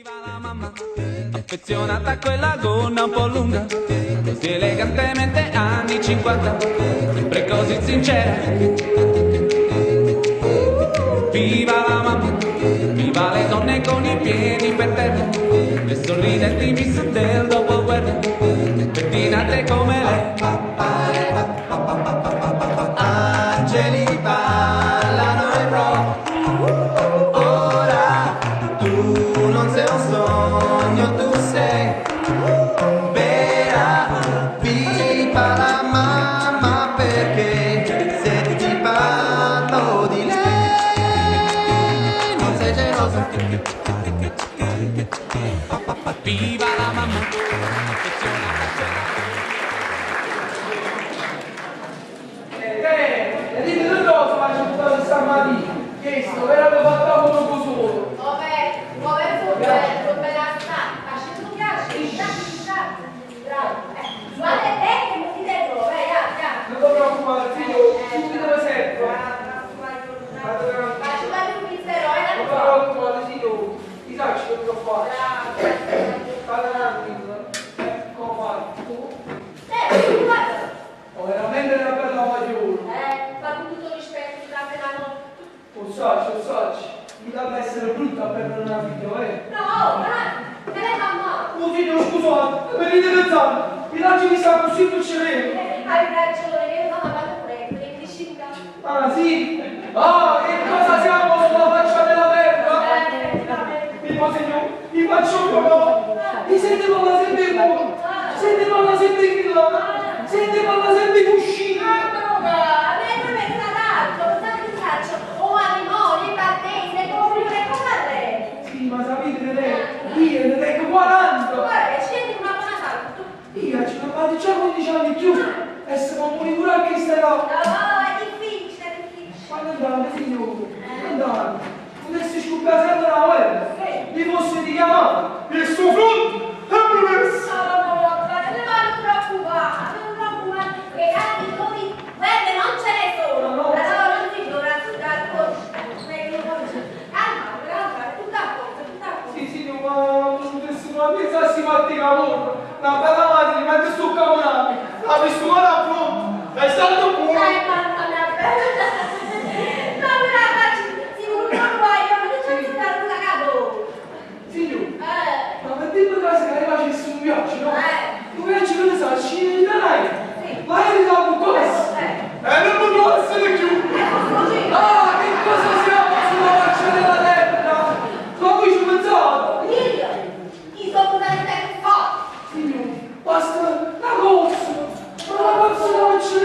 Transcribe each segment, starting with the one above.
Viva la mamma, affezionata a quella gonna un po' lunga, così elegantemente anni 50, sempre così sincera. Viva la mamma, viva le donne con i piedi per terra, le sorridenti miss del dopoguerra, pettinate come lei. Angeli ballano il rock. Ora tu non sei un sogno, tu sei vera. Viva la mamma perché se ti parlo di lei non sei gelosa. Viva la mamma, affezionata a quella Eh, dite che cosa faccio tutta stamattina? Che sto veramente fatto poco solo. Vabbè, vabbè, vabbè, bella sta. Facendo un piace, sta, bravo. Guarda te che mi dite dove, ya, ya. Non ti preoccupare, figlio, subito mi serve. Faccio fare un mistero, eh, Non ti preoccupare, figlio, ti sai che devo fare. State tranquillo. Ecco fatto. Eh, guarda. Ho veramente una bella maglione. Ma con tutto rispetto, durante la notte. Lo so, lo so, mi deve essere brutta per una figlia, eh. No, ma te l'hai mamma. Oh figlio, scusate, venite pensando, mi lancio mi sta così piacere. Hai ragione, che mamma vado pure, devi cresciuta. Ah sì? Ah, che cosa siamo sulla faccia della terra? Effettivamente. Mio signore, mi faccio un po'. Mi sente parla sempre buono, sente parla sempre grillata, sente parla sempre cuscina. Ah, ma a me non è stato, pensate che faccio? O matrimonio, battesimo, comunione, come lei? Sì, ma sapete che lei, io ne tengo 40. Guarda, che scendi una buona salute. Io ci ho fatto già 15 anni in più e se non muori pure a questa età. No, è difficile, è difficile. Quando andate, signore? Andate. Potessi scoppiare sempre una guerra. Sì. Mi fosse richiamato. Il suo frutto è promesso. No, no, no, non preoccupare, non preoccupare, che tanti nuovi guerre non ce ne sono. No. Allora non si dovrà calma, calma, tutto a posto, tutto a posto. Sì, signore, ma non potessi una pensarsi fatti lavoro. Una bella madre, mi mette su camonare. La pistola pronta. È stato buono. Mamma mia, bella. No, ragazzi, si vuole un guaio, non c'è più da capo. Signore, Eh. ma per dire caso che arriva c'è un viaggio, no? Eh. Tu viaggi che ne sai, ci dai. Sì. Vai di là con questo. Eh. E non potrò essere più. Così. Ah, che cosa siamo sulla faccia della terra? Ma voi ci pensate? Io, io sono una forte. Signore, basta una cosa, ma la cosa da faccia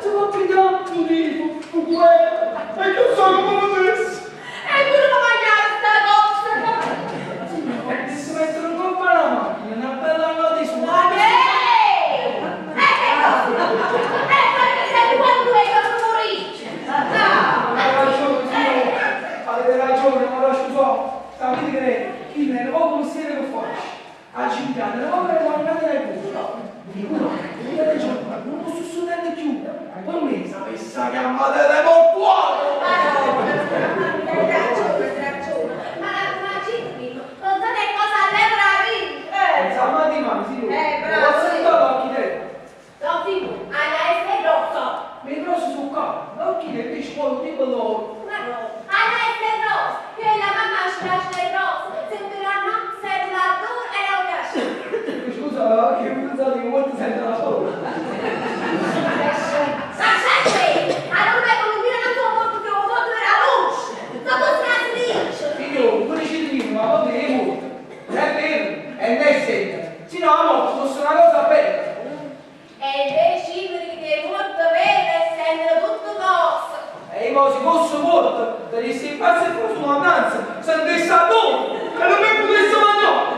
Se va pigliando un tipo, un guerra, e che so come potessi. E pure non mangiare sta cosa. Signore, se mettono un colpo alla macchina, una bella nota di suono. Ma che? Che cosa? Perché sei quando è che morire? No. Avete ragione, signore, avete ragione, ma lo so. Sapete che chi ne poco mestiere che faccio? A 5 anni, non che mangiate nel culo. Non posso studiare più. Poi mi sapesse chiamate reportuato. Ma no, hai ragione, hai ragione. Ma dimmi, non so che cosa all'era vince. Insomma, di mano, signore. Bravo, Ho sentito l'architetto. No, figlio, alla essere grosso. Mi grosso sul capo, l'architetto invece poi un tipo loro. Ma no, alla essere grosso, che la mamma ci lascia le grosse, sembrerà no, serve la dura e la piace. Scusa, che pensate che molto sento la sola. Ma senti, allora come dire non sono molto che ho fatto la luce, non posso dice. Figlio, pure ci ma va bene, molto. Non è vero, e ne è segno. Sì, no, la morte fosse una cosa bella. E invece che è molto vero e sembra tutto cosa. E io se fosse morto, te li sei pazzi e fosse un'andanza, se andesse a dove, e non mi potesse mangiare.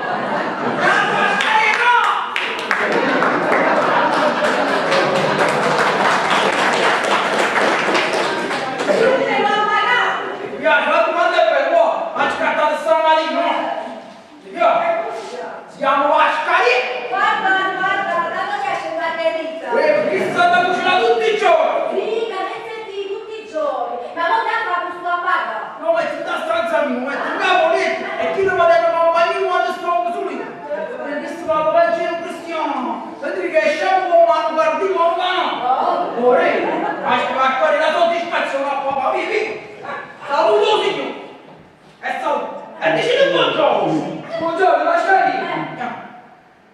Tu te lo pagare. Mi piace, la domanda è per voi, ma ci cantate stamattina, no? Mi piace? Si chiama Vascari. Guarda, guarda, dato che c'è Margherita. Che sta da cucinare tutti i giorni. Sì, che ne senti tutti i giorni. Ma non da fare questo a paga. Non metti da stanza mia, metti in capo letto. E dici tu qualcosa! Buongiorno, Pasqualino!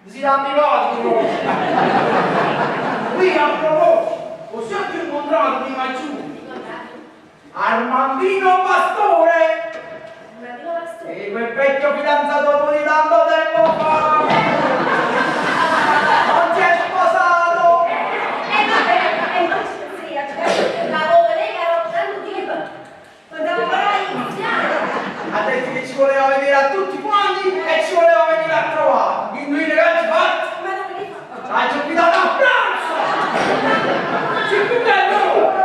Vi siete arrivati proprio! Qui a proposito, ho sempre incontrato prima giù Armandino Pastore! E quel vecchio fidanzato di tanto tempo fa! Non si è sposato! Ha detto che ci voleva vedere a tutti quanti e ci voleva venire a trovare. Quindi ragazzi fatto? Ha già guidato a pranzo! C'è più bello!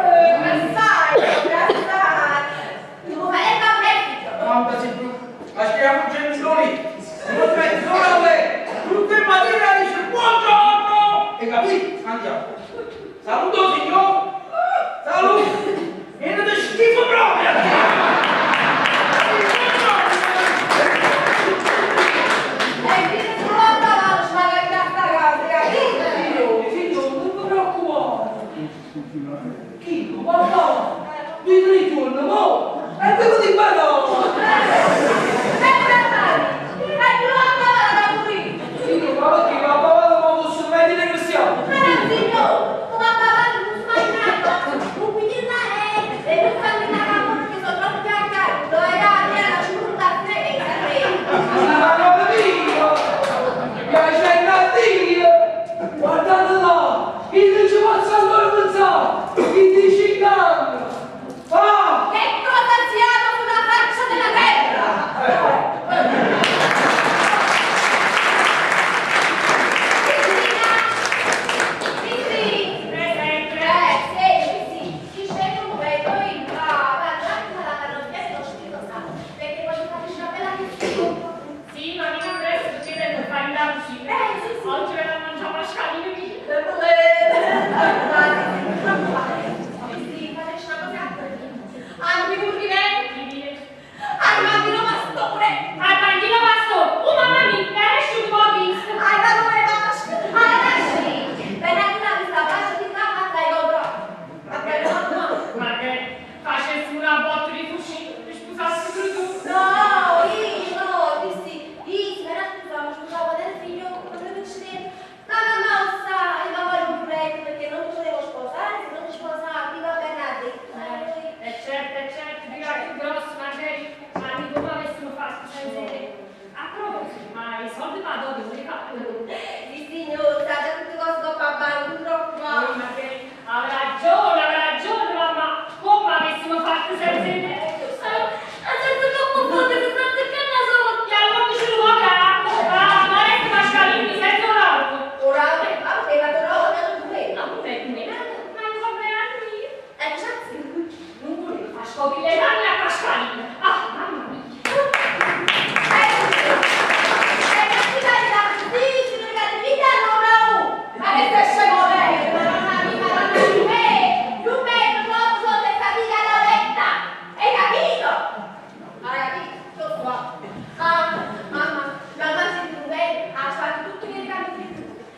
Quanto sei brutto! Ma scriviamo genitori! Non mezz'ora a lei! Tutte le mattine dice buongiorno! E capito? Andiamo! Saluto signor! Saluto! E non ti schifo proprio! Signore, signore, non vi preoccupate! Chi? Guarda! Di tre giorni, mo! E quello di bello! Signore, ma perché va a ma posso mettere cristiano? Ma mia! Piacere a Dio! Guardate là! Chi non ci posso ancora pensare! Chi dice in Ah! Che cosa siamo sulla faccia della terra? Sì, ma mica presto perché devo fare la cucina. Oggi verrà a mangiare Pasqualino mio. Armandino Pastore! Armandino Pastore! Oh mamma mia, era asciutto pochissimo. Ai, ma dove vas? Adesso! Per arrivare questa faccia di mamma dai comprò. Ma che no, no. Ma che facessi una botta di fucile per sposarsi pure tu. No, io no, dissi, io mi era scusato, scusavo del figlio, come succedeva. Ma mamma lo sa, io voglio un furetto perché non mi volevo sposare, se non mi sposavo, va bene ha detto. E certo, dirà più grosso magari, ma di come avessimo fatto senza te. A proposito, ma i soldi ma dove li fai? Sì, signor, sa già tutte cose dopo a non ti preoccupare. Oh, ma che ha ragione mamma, come avessimo fatto senza te? Adesso dopo foto si sta cercando sotto. E allora ci lo vuoi Ah, ma resta Pasqualino, senza un altro. Ora, ma perché la trovo da due? No, non è come, ma è un compleanno mio. Già sì. Non volevo far scoprire le mani a Pasqualino. Ah, mamma mia.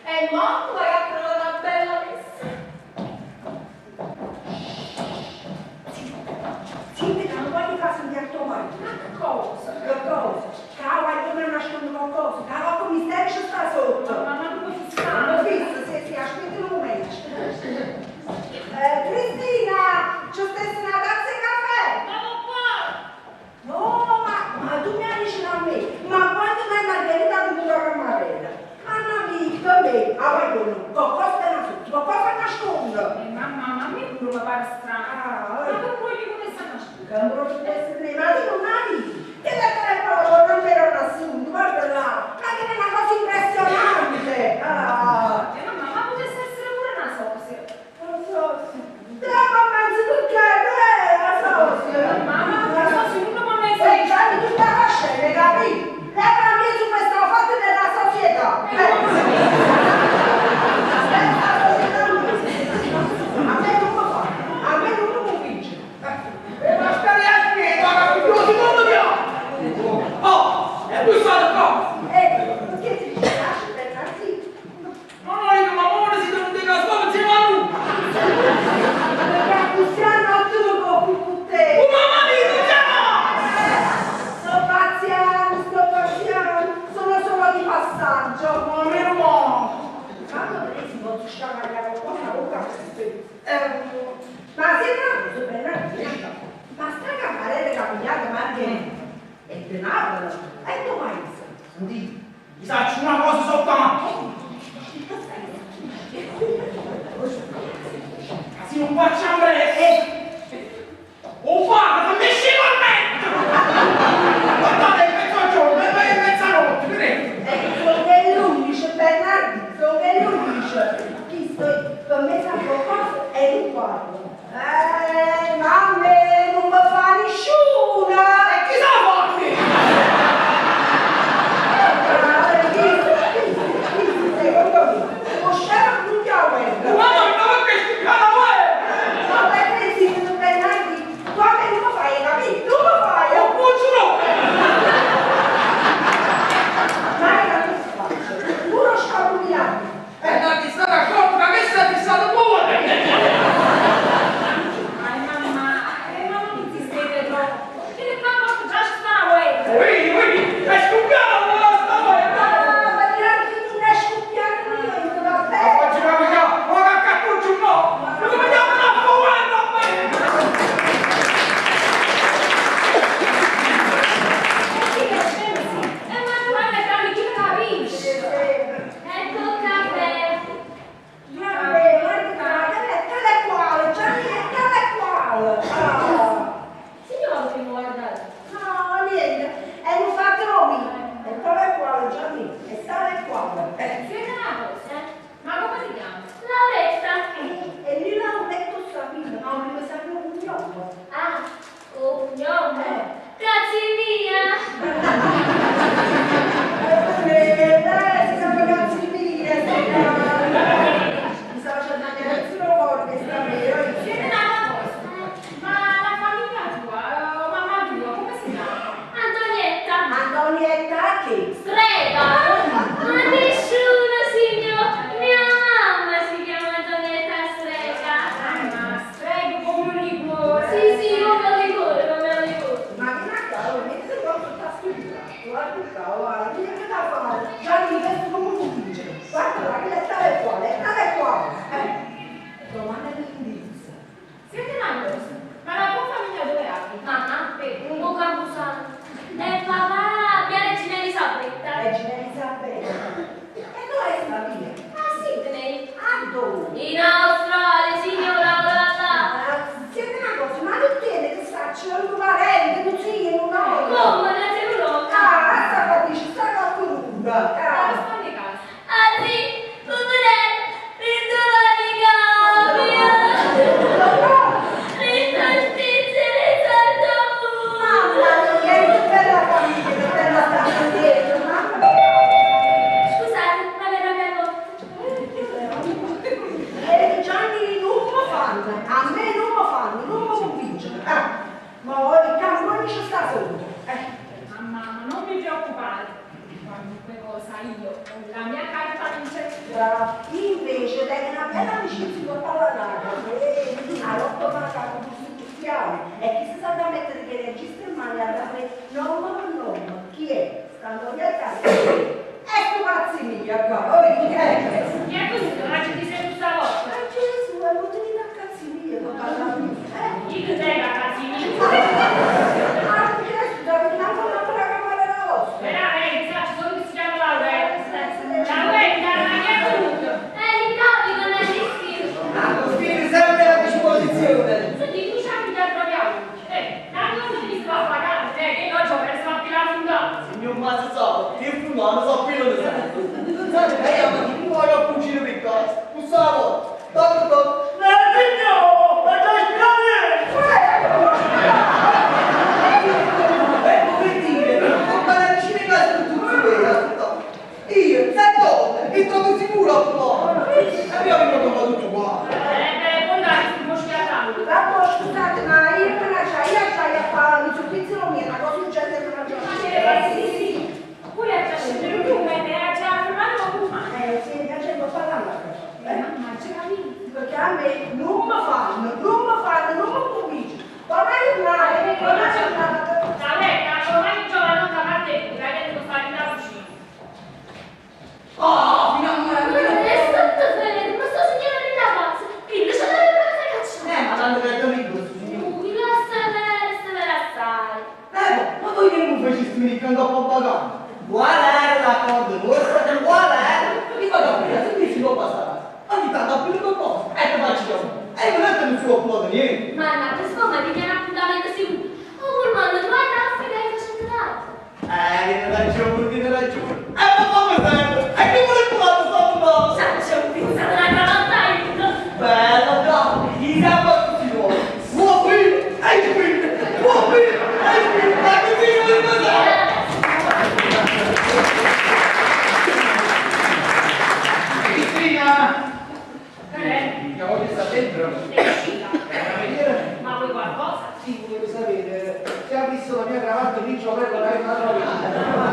È morto, ragazzi, una bella messa. Senti che non voglio far sentire tuo marito. Ma che cosa? Che cosa? Che guarda come nasconde qualcosa, che qualche mistero ci sta sotto. Mamma, tu puoi fissare. Lo fisso, sì, sì, aspetta un momento. Cristina, ci stessa una tazza di caffè? Ma papà! No, ma tu mi hai vicino a me, ma quando mi è Margherita venuta a camarella? Anna mia, per me, a guarda, qualcosa da sotto, qualcosa nasconde. Mamma, ma a me pure mi pare strano. Ah, Ma che vuoi che potesse nascondere? Che non potesse dire, ma tu non hai. Che la telefono non era un assunto, guarda là, ma che è una cosa impressionante. Ah. Mamma, ma potesse essere pure una sosia. Non so se... Te la mezzo perché è la sosia. Mamma, la sosia non può mai E essere. già di tutta la scena, capito? Lei va via su questo fatto della società. La società non esiste. A me non mi fa, a me non mi convince. E Pasquale aspetta, Senti, mi saccio una cosa soltanto. Ma se non facciamo presto, o fa, che mi scemo a letto! Guardate, è mezzogiorno, e poi è mezzanotte, vedete? Sono le 11, Bernardi, sono le 11. Chi sto per me sa qualcosa è un quadro. Ma a me non mi fa nessuno! E chi sa farti? Secondo me, lo scemo non ti ha guerra. Ma no, ma perché stupiamo la guerra? Ma perché sì, Bernardi, tu a me non mi fai, capito? Non mi fai! Non funzionò! Ma è che faccio? Uno scapuliato. Bernardi, state accorto, ma che stai fissando pure? Ai mamma, ma non insistete troppo. Che ne fa già ci sta una guerra. Vedi, vedi, è scoppiata la guerra! Ah, ma neanche tu ne hai scoppiato niente, va Ma bene? faccio capire, ma che cartuccio no! Ma come andiamo a guerra? Sì, che scemo, sì. Ma tu vai a mettere chi capisce. Ecco il caffè. Vabbè, guarda, è tale e quale, Gianni è tale e quale. Ah. Signora, che mi guardate. No, niente, è un fatto mio. È tale e quale, Gianni, è tale e quale. Siete una cosa, eh? Ma come si chiama? Lauretta. E lui l'ha detto sapere, ma non mi sapevo un cognome. Ah, oh, cognome. Grazie mia. Si chiama cazzi mia, mi stava facendo anche il cuore che sta vero. Siete una cosa. Ma la famiglia tua, mamma tua, come si chiama? Antonietta. Antonietta che? Strega. Ma nessuno, signor. Mia mamma si chiama Antonietta Strega. Ah, ma strego come un liquore. Sì, sì, come un liquore, come un liquore. Ma che una cavolo, metti qua tutta la scrittura, guarda qua, guarda, che da fare? Gianni, questo come convince? Guarda là, che è tale e quale, è tale e quale. Domanda di indirizzo. Siete una cosa. Ma la tua famiglia dove abita? Mamma, un po' campusano. E papà, mia regina Elisabetta. Regina Elisabetta. E dove è sta via? A Sydney. A dove? In Australia, signora, là là. Siete una cosa, ma tu tieni che sta, c'è un parente, un zio, un nonno. Come, non c'è un nonno? Ah, sta capisci, sta qualcuno. Ma Ah. stanno di casa. Ah sì, pure, ritrovati cambia. Le salsicce, le salsamure. Mamma mia, che bella famiglia, che bella stanza dietro, mamma mia. Scusate, ma verrà mia volta. Gianni non mi fanno, a me non mi fanno, non mi convincono. Ma il campo ci sta sotto. Mamma, ma non vi preoccupate. Qualunque cosa io ho la mia carta vince. Brava. Invece tengo una bella amicizia con Palanara, e a rotto la capo cristiano. E chi si sa da mettere che registra in mano a dare nome per nome. Chi è? Stanno via a casa. Ecco cazzi mia qua. Oh, chi è? Chi è così? Ma ci ti sei tutta volta. Ma Gesù, è venuto di da cazzi mia, con Palanara. Chi che tenga cazzi mia? Ah, Gesù, da venire ancora la camera vostra. Veramente, sa, ci sono che si chiama Lauretta. Lauretta, ma chi è venuto? L'Italia con la gestione. Agostino sempre a disposizione. Senti, tu c'hai da troviamo. La cosa ti sta a pagare, che io oggi ho perso anche la fondata. Signor Mazzato, che fumano, so qui non sento. Non sai che io mi muoio a cucina per casa. Usavo, tanto tanto. Signor, ma già Ecco per dire, non parla di in casa tutto bene, Io, sette volte, mi trovo sicuro a fumare. E abbiamo trovato tutto qua. Sarebbe buona che si può schiattare. Vabbè, scusate, ma io me la c'hai, io c'hai a fare il servizio mio, una cosa succede per una giornata. Sì, sì, sì. Pure a scendere un fiume, era già fermato con un Sì, mi piace non parlare. Mamma, c'è capito? Perché a me non mi fanno, non mi fanno, non mi convincono. Come tornare, come tornare. Lauretta, ormai il giovane non da parte tua, che devo fare la cucina. Ah, finalmente! È stato fermo, sto signore della pazza. Che non c'è la caccia. Ma tanto per amico questo signore. Mi lascia stare, stare assai. Ma tu che non facesti venire il canto a pappagallo? Buona! non sono occupato niente. Ma no, insomma, ti viene appuntamento sicuro. Oh, pullman, tu hai traffico e hai fatto tanto. Tiene ragione, tiene ragione. Ma fammi sempre. E che vuole fare sta puntata? C'è un pizzato una cravatta io. Bella, bravo. I siamo tutti noi. Buon figlio, e figlio. Buon figlio, e figlio. Ma che figlio di cosa? Cristina! Eh? Mia moglie sta dentro. È uscita. È una vedere? Ma vuoi qualcosa? Sì, volevo sapere se ha visto la mia cravatta lì, c'ho prego da una trovo.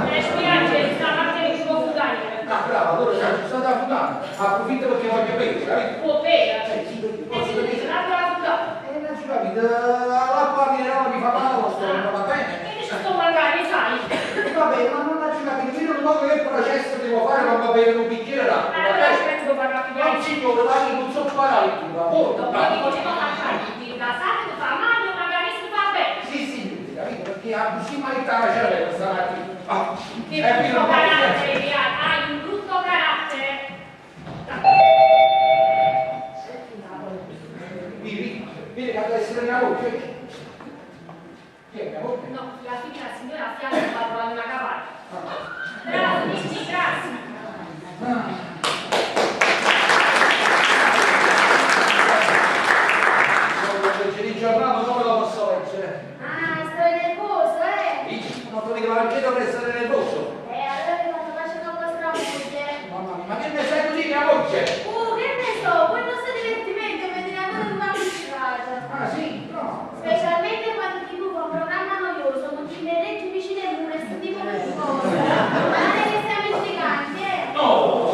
Mi spiace, stamattina mi sono fugare. Ah, brava, allora c'è stata a fugare. Approfitto perché voglio bere, capito? Può bere? Sì, perché E posso si bere. dice, l'acqua la fugare. Non ci capito, l'acqua minerale mi fa male allo stomaco, va bene? Che mi ci sto mancando, sai? Va bene, ma non ci capito, io non so che processo devo fare quando bere un bicchiere d'acqua, va Allora bene? aspetta, devo parlare più Non signore, ma io non so fare la Dopo buona. dico, c'è cosa fare, la sa che fa male, magari si fa bene. Sì, signore, capito? Perché a così maritava cervello stamattina. Ah, Che e qui brutto non carattere che hai, hai un brutto carattere. Vivi, vieni che deve essere mia moglie. Chi è mia moglie? No, la figlia della signora a fianco va a trovare una cavalla. Bravo, dici grazie. Ah. Di giornata come la posso leggere? Ah, stai nervoso, eh? Dici, non ti dico, ma perché dovrei essere nervoso? Allora vi fatto pace con vostra moglie. Mamma mia, ma che ne sai così mia moglie? Che ne so, quel nostro divertimento mi viene ancora una piccata. Ah sì? No. Specialmente quando ti fa un programma noioso, con ti orecchi vicino al muro e sentivo che cosa. Ma non è che siamo intriganti, eh? No,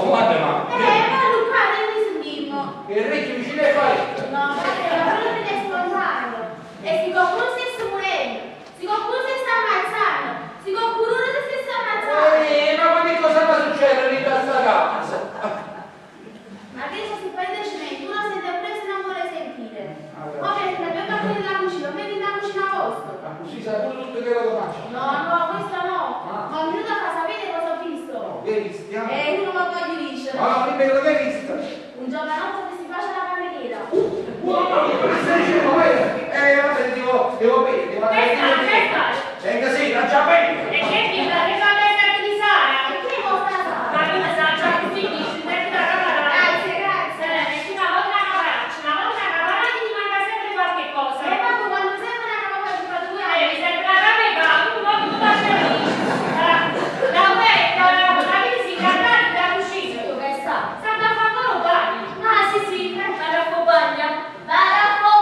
guarda ma. Ma Luca, noi mi sentimmo. Il orecchio vicino ai paletti. No, vabbè, ma quello che è spontaneo. E se qualcuno si sta morendo, se qualcuno si sta ammazzando, se qualcuno si sta ammazzando. Ma che cosa va a succedere lì da sta casa? Ma adesso si prende cemento, uno sente pure se non vuole sentire. Ma perché la mia parte della cucina, metti nella cucina vostra. Ma così sa pure tutto quello che faccio. No, no, questo no. Ah. Ma un minuto fa, sapete cosa ho visto? Che hai visto? Io non lo voglio dire. Ah, dimmi quello che hai visto. Un giovanotto che si face la cameriera. Mamma mia, ma stai dicendo, vai? Vabbè, devo bere, devo andare. Che sta? Venga sì, la già bene. E che figlia, che fa testa di Sara? E chi è vostra Sara? Ma come sa già che finisce, metti la caparaccia. Grazie, grazie. E chi una volta una caparaccia, una volta una caparaccia ti manca sempre qualche cosa. E poi quando serve una caparaccia ci fa due Mi serve la capeta, tu non ti faccio La vecchia, la che si incantare da cucina. Che sta? Sta da fare ancora un bagno. Ah, sì, sì. Vado a fare bagno. Vado a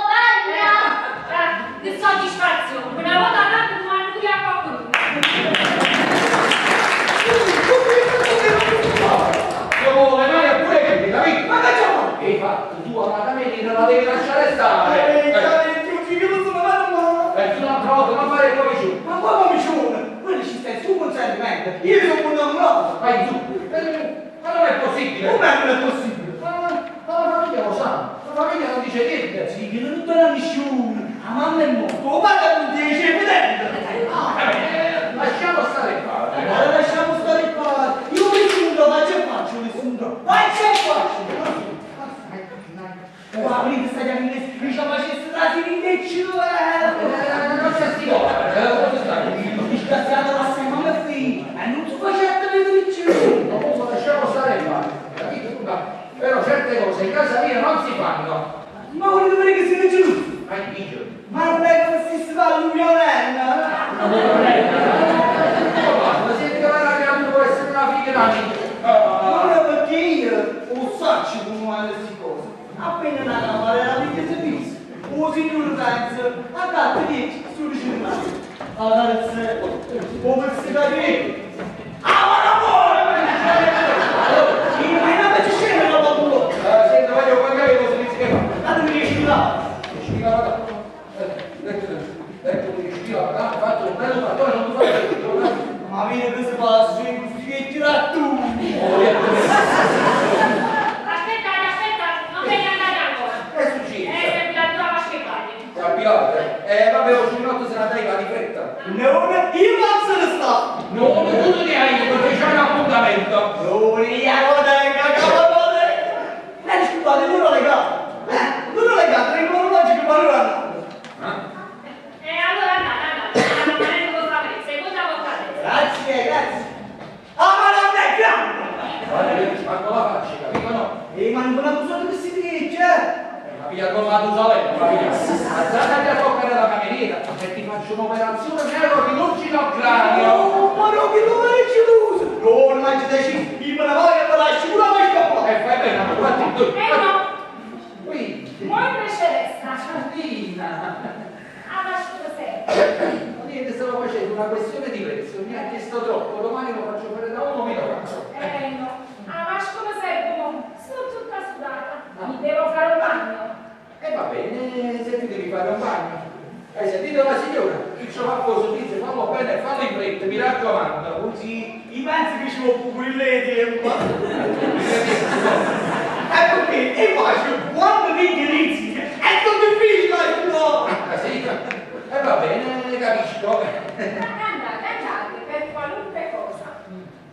fare bagno. Che soddisfazione, una volta tanto tu mandi a qualcuno. Io avevo le mani pure che, capito? Ma che c'è fatto? Che hai fatto? Tu alla cameriera la devi lasciare stare. Io non sono vado ma. E tu un'altra volta non fare il pomicione. Ma qua pomicione? Quello ci sta il suo consentimento. Io sono un innamorato. Vai giù. Ma non è possibile. Come non è possibile? Ma la famiglia lo sa. La famiglia non dice niente. Sì, che non torna nessuno. La mamma è morta, o padre non dice niente. Lasciamo stare il padre. Allora lasciamo stare il padre. Io nessuno, faccio e faccio nessuno. Faccio e faccio. Guarda, venite sta chiamando, mi ci facesse trasire in 10 euro. Non c'è sti cosa, Disgraziato la sei mamma e figlio, e non si faceva vedere più. Comunque lasciamo stare il padre, capito? Però certe cose in casa mia non si fanno. Ma volete vedere che siete gelosi? Ma il video. Ma non è che si fa l'umionella? Ma siete che la creatura può essere una figlia da amico. Ma non è perché io lo saccio come vanno queste cose. Appena una camera la figlia si dice, o signore pensa, a gatta 10 su 19. Allora se come si capisce? Ah, ma non vuole! Allora, ma non c'è scena la paura. Senta, voglio pagare lo servizio che fa. Datemi 10.000. 10.000 vado. Ecco, 10.000 vado, fatto un bello fattore, non ti faccio. Ma viene che si fa su questi vecchi rattoni. Aspettate, aspettate, non ve ne andate ancora. Che è successo? Si è la tua vasca Si è avviata. Vabbè, oggi notte se ne arriva di fretta. No, io non se ne sta. No, non non abusate che si dice, eh? Ma piglia con la Tusalem, ma piglia. Alzate a toccare la cameriera e ti faccio un'operazione neurochirurgica al cranio. No, ma no, che non è geloso! No, non mangi da ci, io me ne voglio e me lascio pure la scappare! E fai bene, ma guardi, tu. Eh no, Qui. mo invece resta. Giardina. Ah, ma scusa sempre. No, niente, stavo facendo una questione di prezzo, mi ha chiesto troppo, domani lo faccio fare da uno minorato. Eh no, ah, ma come serve mo? Sono tutta sudata. Mi devo fare un bagno. E va bene, se ti devi fare un bagno. Hai sentito la signora? Il suo pappo dice fallo bene e fallo in fretta, mi raccomando. Così, io penso che ci vuole pure lei tempo. Ecco che è facile, quando vedi inizi, è tutto difficile, no? Ah, sì? E va bene, capisco. Andate, andate, per qualunque cosa.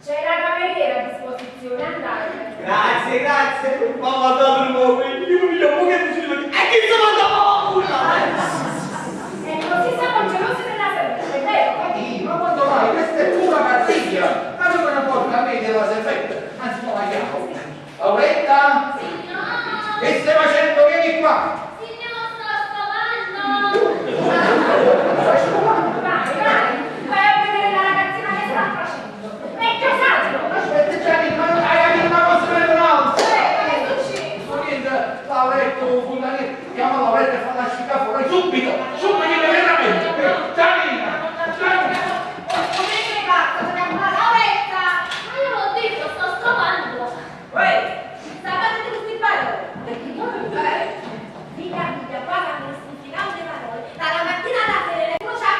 C'è la cameriera a disposizione, andate. Grazie, grazie. Ma guardate un po', io mi chiamo che non si vede. E chi si manda paura? E così siamo gelosi della salute, è vero? Ma chi? Ma quando mai? Questa è pura pazzia! Ma come non porta a me della servetta? Anzi, no, la chiamo. Lauretta? Signor! Che stai facendo? Vieni qua! Signor, sto scovando! Stai scovando? Vai, vai, vai a vedere la ragazzina che sta facendo. Vecchio satiro! Aspetta Gianni, ma hai capito una cosa per un'altra! Eh, che succede? Ma niente, Lauretta, un fontanile, chiama Lauretta e falla sciccare fuori subito! Subito, immediatamente! Giannina! Giannina! Come ne va? Torniamo alla Lauretta! Ma io l'ho detto, sto scovando! Uè, Sta facendo queste parole! Perché io non Figlia, figlia, guarda come significano le parole. Dalla mattina alla sera, uno c'ha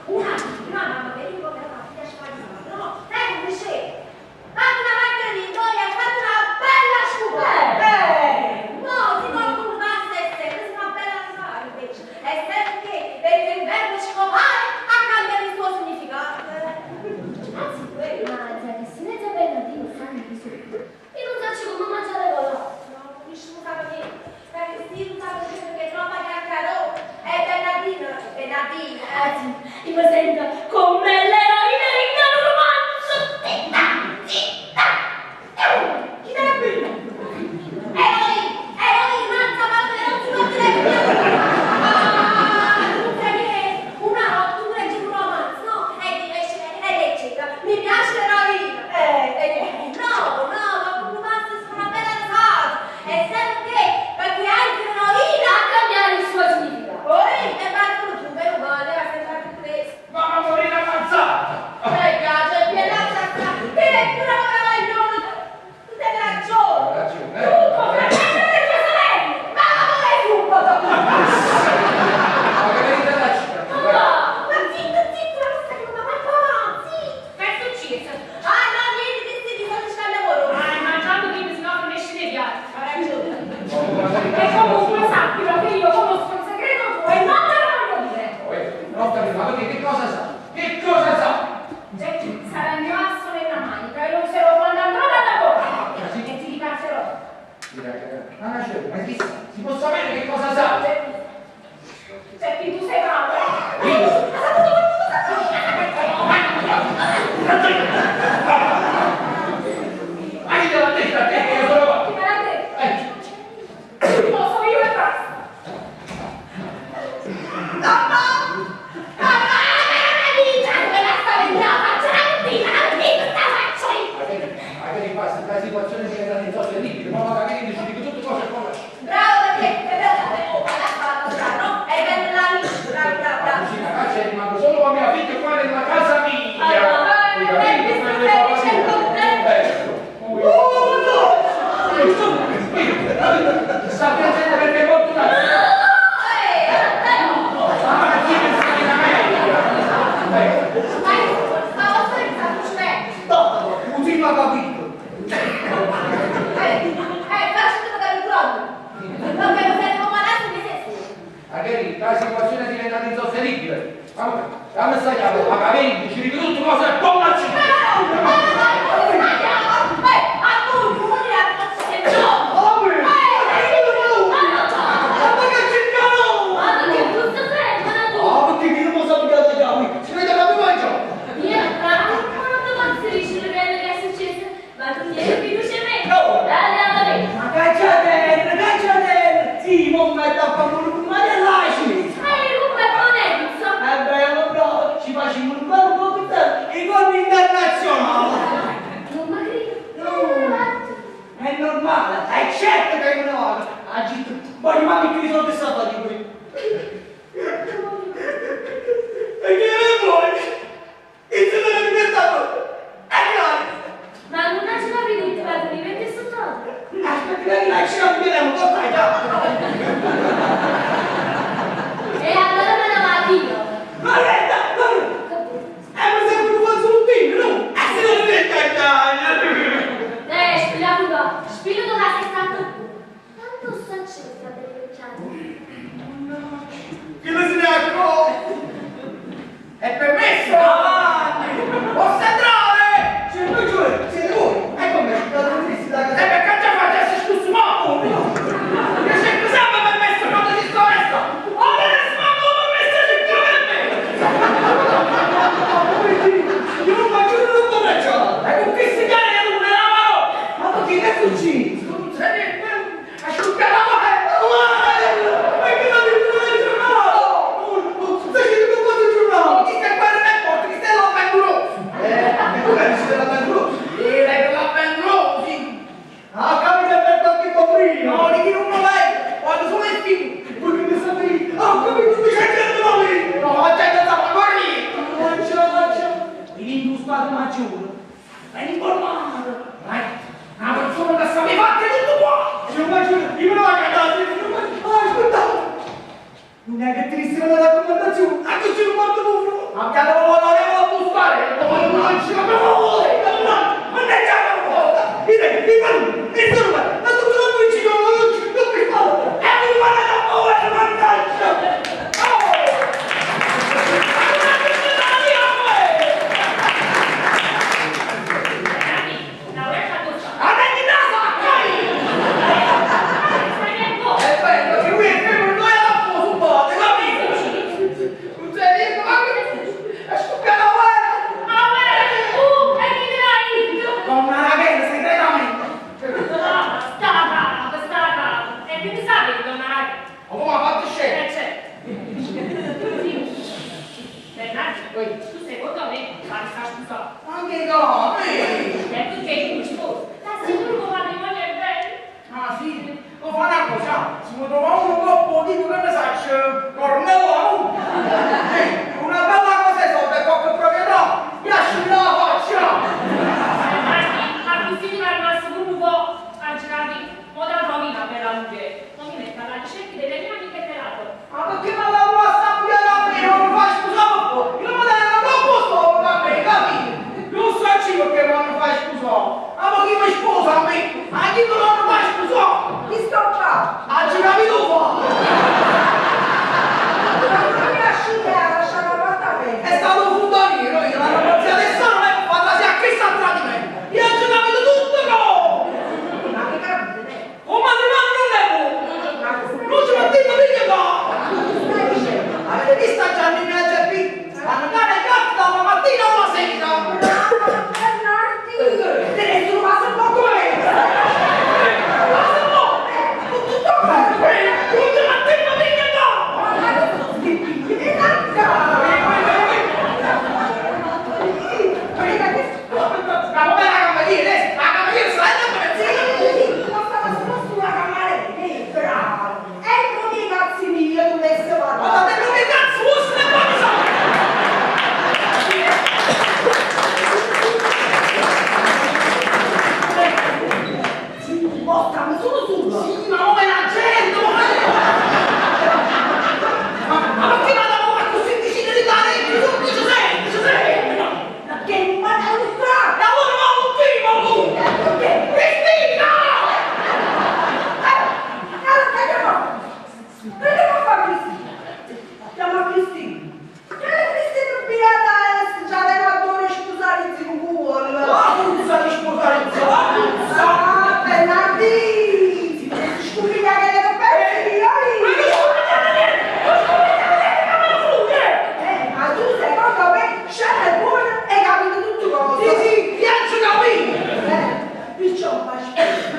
una, una mamma, vedi come la figlia sbagliata. No, sai come dice? Fate una macchina di noia, fate una bella sciupa! No, si qualcuno passa e sempre, si una bella risata invece. E perché? Perché il verbo scopare ha cambiato il suo significato. Anzi, quello. Ma zia Cristina e zia Bernardino fanno di sotto. Io non so come mangiare con loro. No, non sa niente. Perché Cristina non sa perché è troppa chiacchierò. E Bernardino, Bernardino, Anzi, io mi sento come l'eroina di un romanzo. Zitta, zitta! Chi te l'ha prima? Eroina, eroina, mazza, ma non si può dire più! Ah, non sai che una rottura di un romanzo, no? E invece è eccetera. Mi piace l'eroina! No, no, ma come basta su una bella risata! E sai perché? Perché anche l'eroina A cambiare il suo significato. Poi è fatto tu, è uguale, ha sempre preso. Ma va a morire ammazzata! Piace, piace, che è pure una maglione! Tu hai ragione! Hai ragione, eh? tutto fratello del tuo sorello! Ma la vuole subito! Ma che venite da città? Ma zitto, zitto, la nostra che non va avanti! Che è successo? Ah no, niente, ti ti sono scandaloso! Hai mangiato prima, sennò finisci nei piatti. Ha ragione! E comunque sappilo che io conosco il segreto tuo e non te lo voglio dire. Non ho capito, ma perché che cosa sa? Che cosa sa? Jackie sarà il mio asso nella manica e lo userò quando andrò da lavoro. Sì. E ti ripartirò. Ma ma chi sa? Si può sapere che cosa sa? Jackie, tu sei bravo, eh? Io? Ma chi te l'ha detto a te che io sono qua? Chi me l'ha detto? Eh, Lo so io e basta. Mamma! Mamma! ma che ti passa? La situazione diventa insostenibile, ma va capire, ci dico tutte cose e poi... Bravo perché è bello, no? È bello l'amico, bravo, bravo, La bravo. cucina qua c'è rimango solo con mia figlia qua nella casa mia. Ah, Hai capito? eh, Per le questo papà è tua. contento. Ecco. Oh, no! Sta piangendo perché è morto un altro. Ma chi pensa in America? Ecco. Ma posso pensare, cioè, No, così non ha capito. faccio capire proprio. Perché mi sento come adesso mi sento. Magari la situazione è diventata insostenibile. Vabbè, dammi sta chiave, ma capito, ci dico tutte cose e poi la ci. Ma che cercano? Ma che brutto fermo, tu. Ah, perché chi non sa perché la chiami? Si vede che mi mangio! Io, ma non ti posso dire quello che è successo, ma tu tieni fiducia in me. No. Dai, dai, dai. Ma che metto a fare un Maria la cinese. E come Bonezzo! È bello, bravo, ci facciamo un bello cocktail e con internazionale. Non mi credo. No. È normale, è certo che è una Agito, poi rimani qui sotto sta fatica qui. E che ne vuoi? Il signore di questa cosa è grande. Ma non ce l'avevi detto che ti metti sotto? Aspetta, che ci cambieremo, dai, dai. E allora me ne vado io. Loretta, Loretta! Mi sembra un consultino, no? E se non è cagare! Spila pure, spila dove sei stato tu. Tanto saccio che sta per vecchiare. Che non se ne accorge! È permesso? Avanti! Posso entrare? Siete voi, giù, siete voi! E come? La dottoressa da E casa. perché già faccio scusa ma? Io sempre sempre permesso quando si sto resto! Ora ne smango permesso c'è per me! Io non faccio un abbracciato! E con che si chiama che tu ne la mano? Ma perché che è successo? Non c'è niente! Asciuga la mano! Ma che non ti non è giornale? Sai che non faccio il giornale? Chi sta qua non è forte, chi sta l'avventuroso? E come si sta l'avventuroso? E lei è l'avventuroso, sì! Ah, capita per qualche poverino! No, di chi non lo leggo! Quando sono il figlio! Voi che ne sapete? Ah, capito, tu c'è gente da lì! No, ma c'è da ancora lì! Non ce la faccio! L'industria maggiore, è informata, ma è una persona che sa fare tutto qua! Signor Maggiore, io me ne vado a casa, signor Maggiore! Ah, aspettate! Non è che triste la raccomandazione, anche se non parto con Ma che devo volere a bussare, non ci capiamo! Lauretta cosa? È bello che lui è fermo, noi alla sul botte, capito? Non c'è niente, ma che è scoppiata la guerra! E chi te l'ha detto? Donna Raquel, segretamente! Ah, sta calma, sta calma. E che ne sa che donna Raquel? Ma come ha fatto scelta? Certo. Sì. Bernardo, tu secondo me fai sta scusa. Anche no, E perché tu ci sposi? La sicuro con matrimonio è bello. Ah sì, lo fa una cosa, se mi trova uno troppo dico che ne saccio, Cornello la Sì, una bella cosa è sotto e qualche proprietà, mi lasci la faccia! Bernardi, a così è rimasto pure un po' a girare, mo da trovi una bella moglie. Ma mi metto alla ricerca delle mie amiche te la do. Ma perché me la vuoi sta qui alla me, non mi fai scusare un po'? Io mi dai una troppo solo da me, capito? Non so perché non mi fai scusare, ma chi mi sposa a me? A chi non mi fai scusare? Chi sto qua? Ha capito qua? Ma non mi lasci a lasciare la porta aperta. È stato un fontanino, io la polizia adesso non è fantasia che sta tra di me. Io ho capito tutto no! Ma che capite, te? Un matrimonio non è buono! Ma che stai Non ci mettiamo mica qua! stai dicendo? Avete visto Giannina e Geppi? Hanno cane e gatto dalla mattina alla sera! Bravo, Bernardi! Te ne sono passato un po' come me! Basta un po'! Con tutto bene! Non ci mettiamo mica qua! Ma che sono sti figli? E la Ma com'è la cameriera? La cameriera sta là per Sì, ma stava solo sulla camera eh, bravo! Ecco i cazzi miei, tu adesso Ma vado. date come cazzo, se ne può Sì, mostrami solo sulla. Sì, ma come la gente? Ma, ma perché ma da così vicino di dare? Ci sei, ci sei! Che ma è un strano! E allora va un primo tu! Perché? Cristina! Allora, che fa? Perché non fa Cristina? Chiama Cristina. Che Cristina pirata è già della scusare il cuore. La puzza di sposare la puzza! Ah, Bernardi! Scusi che le pezzi, Ma non io! scopriamo niente! Non scopriamo niente, che me ne frughe! Ma tu secondo me scena è buona e capito tutto cosa. Sì, sì, viaggio capito! Perciò ma aspetta.